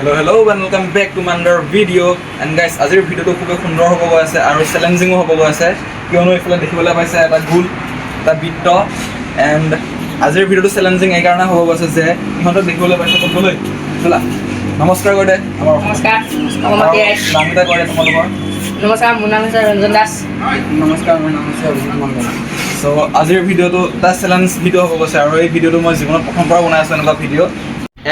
Hello hello and welcome back to my another video. And guys, আজিৰ ভিডিঅ'টো খুবেই সুন্দৰ হ'ব গৈ আছে আৰু চেলেঞ্জিঙো হ'ব গৈ আছে, কিয়নো এইফালে দেখিবলৈ পাইছে এটা গোল, এটা বৃত্ত। এণ্ড আজিৰ ভিডিঅ'টো চেলেঞ্জিং এইকাৰণে হ'ব গৈছে যে ইহঁতক দেখিবলৈ পাইছে। ক'বলৈ চলা, নমস্কাৰ কৰি দে আমাৰ অসম। নমস্কাৰ। নামকেইটা কৈ দে তোমালোকৰ। নমস্কাৰ, মোৰ নাম হৈছে ৰঞ্জন দাস। নমস্কাৰ, মোৰ নাম হৈছে অভিজিত মণ্ডল। চ' আজিৰ ভিডিঅ'টো এটা চেলেঞ্জ ভিডিঅ' হ'ব গৈছে আৰু এই ভিডিঅ'টো মই জীৱনত প্ৰথমবাৰ বনাই আছোঁ এনেকুৱা ভিডিঅ'।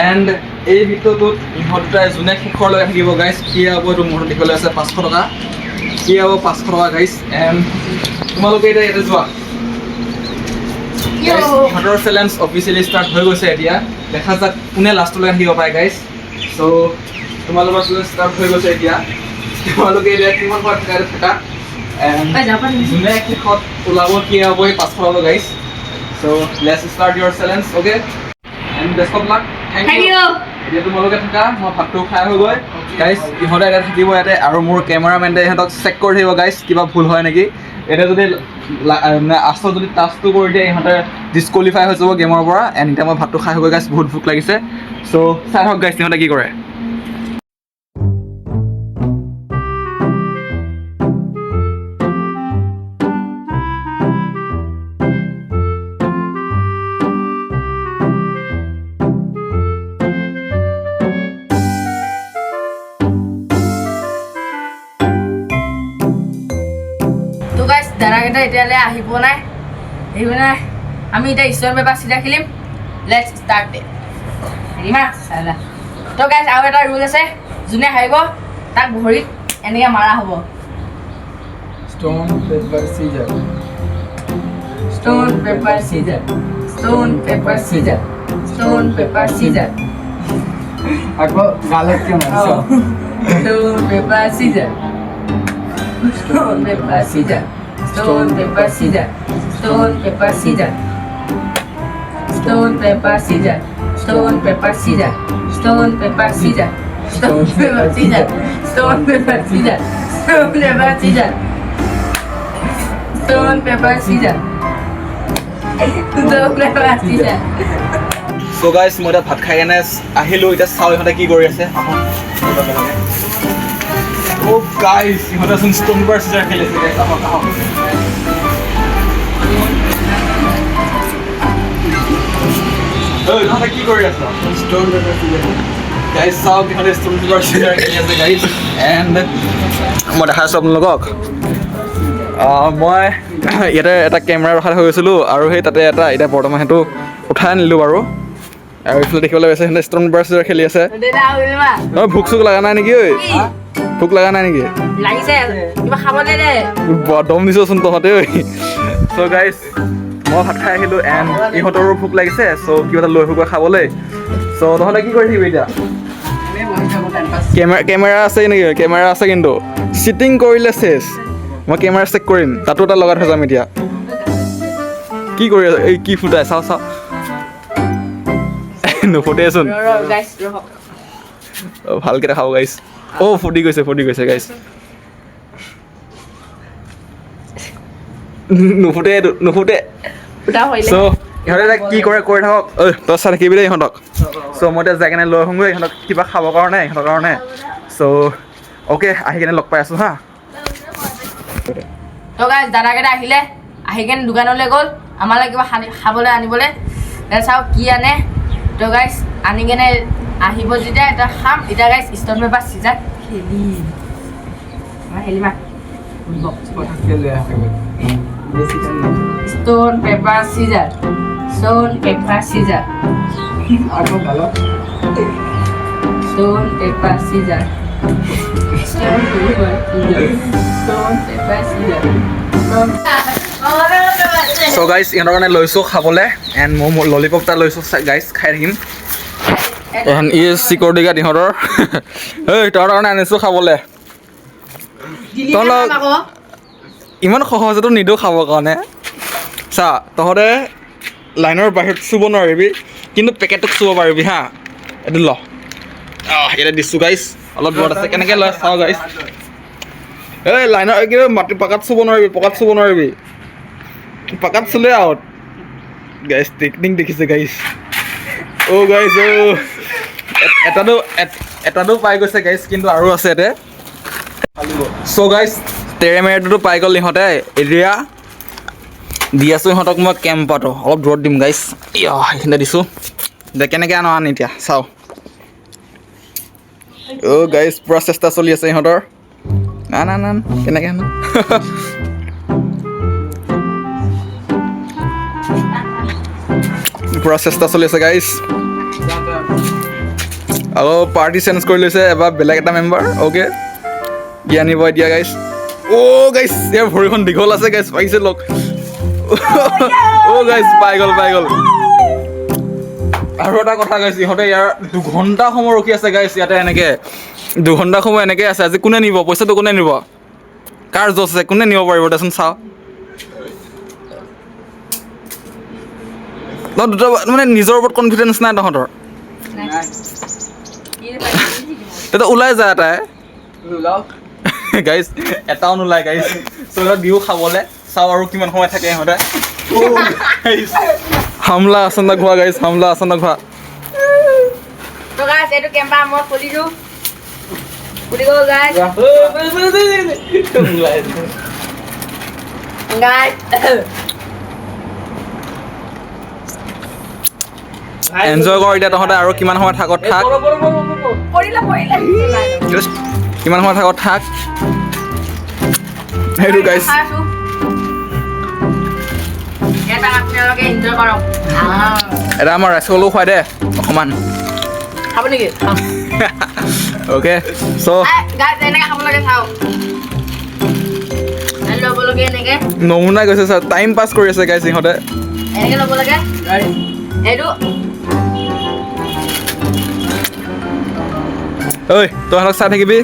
এণ্ড এই ভিডিঅ'টোত ইহঁত দুটাই যোনে শেষৰলৈকে থাকিব গাইজ, সিয়ে হ'ব এইটো মুহূৰ্তত দেখিবলৈ আছে 500 টকা। সিয়ে হ'ব 500 টকা গাইজ। এণ্ড তোমালোকে এতিয়া ইয়াতে যোৱা। Guys, ইহঁতৰ চেলেঞ্জ অফিচিয়েলি ষ্টাৰ্ট হৈ গৈছে। এতিয়া দেখা যাক কোনে লাষ্টলৈকে থাকিব পাৰে গাইজ। চ' তোমালোকৰ চেলেঞ্জ ষ্টাৰ্ট হৈ গৈছে। এতিয়া তোমালোকে এতিয়া কিমান সময় থাকা, ইয়াতে থাকা। এণ্ড যোনে শেষত ওলাব, কি হ'ব এই 500 টকা guys. So let's start your challenge, okay? And best of luck. Thank thank you. U. এতিয়া তোমালোকে থাকা, মই ভাতটো খাই হৈ গৈ। গাইজ, ইহঁতে এতিয়া থাকিব ইয়াতে আৰু মোৰ কেমেৰামেনে ইহঁতক চেক কৰি থাকিব গাইজ, কিবা ভুল হয় নেকি। এতিয়া যদি মানে আচল যদি টাচটো কৰি দিয়ে, ইহঁতে ডিছকুৱালিফাই হৈ যাব গেমৰ পৰা। এণ্ড এতিয়া মই ভাতটো খাই হৈ গৈ গাইজ, বহুত ভোক লাগিছে। চ' চাই থাকক গাইজ, ইহঁতে কি কৰে। তো গাইজ, দাদাকেইটা এতিয়ালৈ আহি পোৱা নাই, সেইকাৰণে আমি এতিয়া ষ্ট'ন পেপাৰ চিজাৰ খেলিম। Let's start দে হেৰিমা চালা। তো গাইজ, আৰু এটা ৰুল আছে, যোনে হাৰিব তাক ভৰিত এনেকৈ মাৰা হ'ব। Stone, paper, scissor. Stone paper scissor, stone paper scissor, stone paper scissor. আকৌ গালত কিয় মাৰিছ? Stone paper scissor, stone paper scissor, stone paper scissor, stone paper scissor, stone paper scissor, stone paper scissor, stone paper scissor, stone paper scissor, stone paper scissor, stone paper scissor, stone paper scissor, stone paper scissor. So guys, মই এতিয়া ভাত খাই কেনে আহিলোঁ। এতিয়া চাওঁ ইহঁতে কি কৰি আছে। অ' গাইজ, ইহঁতেচোন ষ্ট'ন পেপাৰ চিজাৰ খেলিছে গাইজ। আহক আহক। ঐ, তহঁতে কি কৰি আছ? Stone, paper, scissor. Guys, চাওক, ইহঁতে ষ্ট'ন পেপাৰ চিজাৰ খেলি আছে গাইজ। এণ্ড মই দেখাইছোঁ আপোনালোকক। মই ইয়াতে এটা কেমেৰা ৰখাই থৈ গৈছিলোঁ আৰু সেই তাতে এটা এতিয়া বৰ্তমান সেইটো উঠাই আনিলোঁ বাৰু। আৰু এইফালে দেখিবলৈ পাইছে, সিহঁতে ষ্ট'ন পেপাৰ চিজাৰ খেলি আছে। অ', ভোক চোক লগা নাই নেকি? ঐ, ভোক লগা নাই নেকি? লাগিছে, কিবা খাবলৈ দে। বৰ দম দিছচোন তহঁতে ঐ। চ' গাইজ, মই ভাত খাই আহিলোঁ এণ্ড ইহঁতৰো ভোক লাগিছে। চ' কিবা এটা লৈ আহোগৈ খাবলৈ। চ' তহঁতে কি কৰি থাকিবি এতিয়া? এনেই বহি থাকোঁ, টাইম পাছ। কেমেৰা আছে নেকি? কেমেৰা আছে, কিন্তু চিটিং কৰিলে চেচ। মই কেমেৰা চেক কৰিম, তাতো এটা লগাই থৈ যাম। এতিয়া কি কৰি আছ? এই কি ফুটাই? চাওঁ চাওঁ, নুফুটেচোন। ৰ ৰ গাইজ, ৰহ। অ', ভালকে দেখাব গাইজ। অ', ফুটি গৈছে, ফুটি গৈছে গাইজ। নুফুটে এইটো, নুফুটে। ফুটা কৰিলে। চ' ইহঁতে এতিয়া কি কৰে কৰি থাকক। ঐ, তই চাই থাকিবি দেই ইহঁতক। চ' মই এতিয়া যাই কেনে লৈ আহোঁগৈ ইহঁতক কিবা খাবৰ কাৰণে, ইহঁতৰ কাৰণে। চ' অ'কে, আহি কেনে লগ পাই আছোঁ হা। তো গাইজ, দাদাকেইটা আহিলে, আহি কেনে দোকানলৈ গ'ল আমালৈ কিবা খাবলৈ আনিবলৈ। এতিয়া চাওঁ কি আনে। তো গাইজ, আনি কেনে আহিব যেতিয়া এতিয়া খাম। এতিয়া গাইজ, ষ্ট'ন পেপাৰ চিজাৰ খেলিম। আমাৰ খেলিমা। পটককৈ লৈ আহোঁ, বেছি টাইম নাই। Stone paper scissor, stone paper scissor. আকৌ গালত। Stone paper scissor, stone paper scissor, stone paper scissor, stone. So guys, ইহঁতৰ কাৰণে লৈছোঁ খাবলৈ। এণ্ড মই ললিপপ এটা লৈছোঁ গাইজ, খাই থাকিম। এণ্ড ই চিকিউৰিটি গাৰ্ড ইহঁতৰ। ঐ, তহঁতৰ কাৰণে আনিছোঁ খাবলৈ। ইমান সহজেতো নিদিওঁ খাবৰ কাৰণে। চা, তহঁতে লাইনৰ বাহিৰত চুব নোৱাৰিবি, কিন্তু পেকেটটোক চুব পাৰিবি হা। এইটো ল। ইয়াতে দিছোঁ গাইজ, অলপ দূৰত আছে। কেনেকৈ লয় চাওঁ গাইজ। এই লাইনৰ কিন্তু মাটি পকাত চুব নোৱাৰিবি, পকাত চুব নোৱাৰিবি। পকাত চুলে আউট গাইজ। টেকনিক দেখিছে গাইজ। অ' গাইজ, অ' এটাতো এটাতো পাই গৈছে গাইজ, কিন্তু আৰু আছে ইয়াতে। চ' গাইজ, তেৰে মেৰেটোতো পাই গ'ল ইহঁতে। এতিয়া দি আছোঁ ইহঁতক মই কেম্পাটো, অলপ দূৰত দিম গাইজ। সেইখিনিতে দিছোঁ দে। কেনেকৈ আনো আন এতিয়া চাওঁ। অ' গাইজ, পূৰা চেষ্টা চলি আছে ইহঁতৰ। না না না, কেনেকৈ আনো? পূৰা চেষ্টা চলি আছে গাইজ। আকৌ পাৰ্টি চেঞ্জ কৰি লৈছে এবাৰ, বেলেগ এটা মেম্বাৰ। অ'কে, কি আনিব এতিয়া গাইজ? অ' গাইজ, ইয়াৰ ভৰিখন দীঘল আছে গাইজ, পাইছে লগ। অ' গাইজ, পাই গ'ল, পাই গ'ল। আৰু এটা কথা গাইজ, ইহঁতে ইয়াৰ 2 ঘণ্টা সময় ৰখি আছে গাইজ। ইয়াতে এনেকে 2 ঘণ্টা সময় এনেকে আছে। আজি কোনে নিব পইচাটো? কোনে নিব? কাৰ জছ আছে? কোনে নিব পাৰিব দেচোন চাওঁ। তহঁত দুটা মানে নিজৰ ওপৰত কনফিডেঞ্চ নাই তহঁতৰ। তেতিয়া ওলাই যায় এটাই। গাইজ, এটাও নোলায় গাইজ। চ' দিওঁ খাবলৈ, চাওঁ আৰু কিমান সময় থাকে ইহঁতে। হামলা আচন্দা খোৱা গাইজ, হামলা আচন্দা খোৱা। তো গাইজ, এইটো কেম্পা মই খুলিছো, খুলি গ'ল গাইজ। গাইজ। এনজয় কৰ এতিয়া তহঁতে আৰু কিমান সময় থাকত থাক। পৰিলে, পৰিলে। কিমান সময় থাকত থাক সেইটো গাইজ। খাইছো এটা, আপোনালোকে এনজয় কৰক। এটা আমাৰ ৰাইজসকলেও খুৱাই দে অকণমান। খাব নেকি? অ'কে, চ' গাইজ, এনেকে খাব লাগে, চাওক, ল'ব লাগে এনেকে। নমুনা গৈছে ছাৰ, টাইম পাছ কৰি আছে গাইজ ইহঁতে। এনেকে ল'ব লাগে এইটো। ঐ, তহঁতক চাই থাকিবি,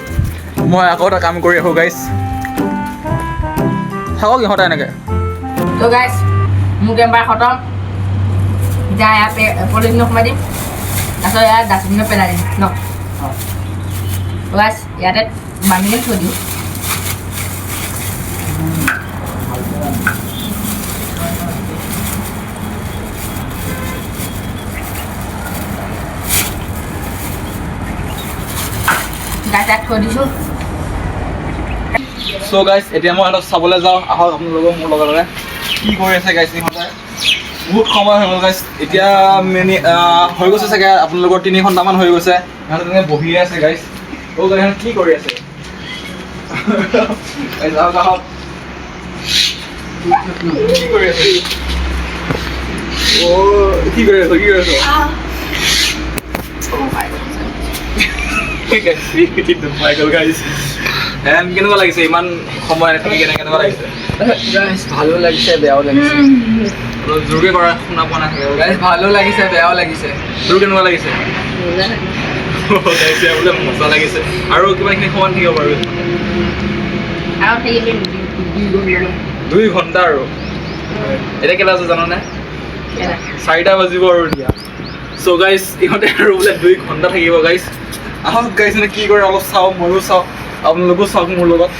মই আকৌ এটা কাম কৰি আহোঁ গাইজ। থাকক ইহঁতে এনেকে। তো গাইজ, মোৰ কেম্পাৰ খতম। এতিয়া ইয়াত পলিথিনত সোমাই দিম, তাৰপিছত ইয়াত ডাষ্টবিনত পেলাই দিম ন। গাইজ, ইয়াতে বান্ধি কিনে থৈ দিওঁ। গাইজ, ইয়াত থৈ দিছোঁ। চ' গাইজ, এতিয়া মই সিহঁতক চাবলৈ যাওঁ। আহক আপোনালোকৰ মোৰ লগে লগে, কি কৰি আছে গাইজ ইহঁতে। বহুত সময় হৈ গ'ল গাইজ, এতিয়া মেনি হৈ গৈছে চাগে আপোনালোকৰ 3 ঘণ্টামান হৈ গৈছে। ইহঁতে তেনেকৈ বহিয়ে আছে গাইজ। অ' গাইজ, ইহঁতে কি কৰি আছে গাইজ? আহক আহক, কি কৰি আছে? অ' কি কৰি আছ? কি কৰি আছ? পাই গ'ল গাইজ। এণ্ড কেনেকুৱা লাগিছে ইমান সময় থাকি কেনে, কেনেকুৱা লাগিছে? গাইজ, ভালো লাগিছে, বেয়াও লাগিছে। অলপ জোৰকে কৰা, শুনা পোৱা নাই চাগে। গাইজ, ভালো লাগিছে, বেয়াও লাগিছে। তোৰ কেনেকুৱা লাগিছে? গাইজ, বোলে মজা লাগিছে। আৰু কিমানখিনি সময় থাকিব পাৰিবি? আৰু থাকিম 2 ঘণ্টামান। 2 ঘণ্টা আৰু। এতিয়া কেইটা বাজে জাননে? 4টা বাজিব আৰু এতিয়া। চ' গাইজ, ইহঁতে আৰু বোলে 2 ঘণ্টা থাকিব গাইজ। আহক গাইজ, মানে কি কৰে অলপ চাওঁ, ময়ো চাওঁ, আপোনালোকো চাওক মোৰ লগত।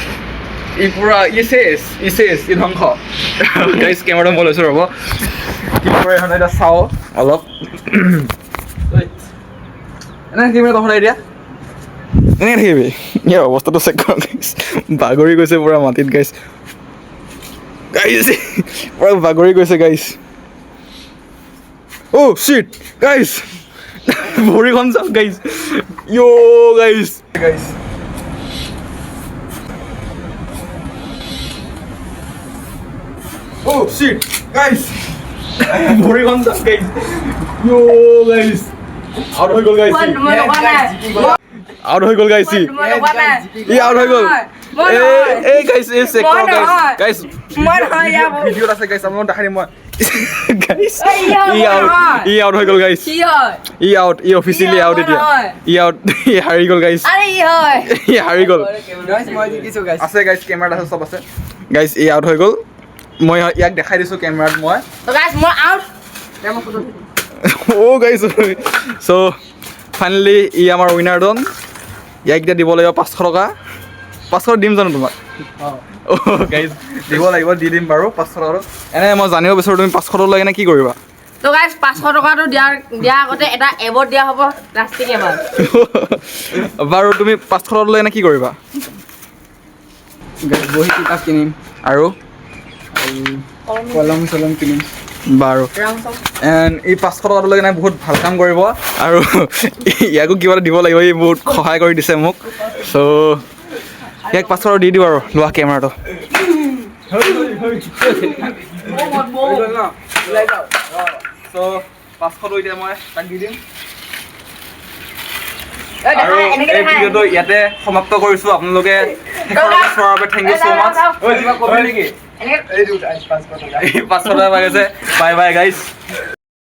ই পূৰা ই চেচ, ই চেচ, ই ধ্বংস। গাইজ, কেমেৰাটো মই লৈছোঁ, ৰ'ব। কি কৰে ইহঁতে এতিয়া চাওঁ অলপ। এনে থাকিবি তহঁতে এতিয়া? এনেকৈ থাকিবি? ইয়াৰ অৱস্থাটো চেক কৰক গাইজ, বাগৰি গৈছে পূৰা মাটিত গাইজ। গাইজ, পূৰা বাগৰি গৈছে গাইজ। অ' চিট গাইজ, ভৰিখন চাওক গাইজ। য়' গাইজ, গাইজ। অ' চিট গাইজ, ভৰিখন চাওক গাইজ। য়' গাইজ, আউট হৈ গ'ল গাইজ। মই লগোৱা নাই। আউট হৈ গ'ল গাইজ। মই লগোৱা নাই। ই আউট হৈ গ'ল। মই এই নহয়। এই গাইজ, এই চেক মই কৰক গাইজ। নহয়। গাইজ। মই নহয়, ইয়াৰ ভিডিঅ'ত আছে গাইজ, আপোনালোক দেখাই দিম মই গাইজ। এই, ই ই আউট নহয়। ই আউট হৈ গ'ল গাইজ। কি হয়? ই আউট, ই অফিচিয়েলি ই আউট মই এতিয়া। নহয়। ই আউট, ই হাৰি গ'ল গাইজ। আৰে, ই হয়। ই হাৰি গ'ল। গাইজ, মই জিকিছো গাইজ। আছে গাইজ, কেমেৰাত আছে, চব আছে গাইজ। ই আউট হৈ গ'ল, মই ইয়াক দেখাই দিছোঁ কেমেৰাত মই। তো গাইজ, মই আউট। মই ফটো অ' গাইজ, চ' ফাইনেলি ই আমাৰ উইনাৰজন। ইয়াক এতিয়া দিব লাগিব 500 টকা। 500 দিম জানো তোমাক? অ' গাইজ, দিব লাগিব, দি দিম বাৰু 500 টকাটো। এনে মই জানিব বিচাৰোঁ, তুমি 500 টকা লৈ কেনে কি কৰিবা? তো গাইজ, 500 টকাটো দিয়াৰ দিয়াৰ আগতে এটা এৱাৰ্ড দিয়া হ'ব, লাষ্টিং এৱাৰ্ড। বাৰু, তুমি 500 টকা লৈ এনে কি কৰিবা? বহী কিতাপ কিনিম। আৰু? আৰু কলম চলম কিনিম। বাৰু। ৰং চং। এণ্ড এই 500 টকাটো লৈ কেনে বহুত ভাল কাম কৰিব আৰু ইয়াকো কিবা এটা দিব লাগিব। ই বহুত সহায় কৰি দিছে মোক। চ' ইয়াক 500 টকা দি দিওঁ। আৰু লোৱা কেমেৰাটো। হৈ গ'ল ন? ওলাই যাওঁ। চ' 500টো এতিয়া মই তাক দি দিম আৰু এই ভিডিঅ'টো ইয়াতে সমাপ্ত কৰিছোঁ। আপোনালোকে শেষলৈকে চোৱাৰ বাবে thank you so মাচ্চ। ঐ, কিবা কবি নেকি? এনেকে। এই 500 টকা। এই 500 টকা পাই গৈছে। Bye bye guys.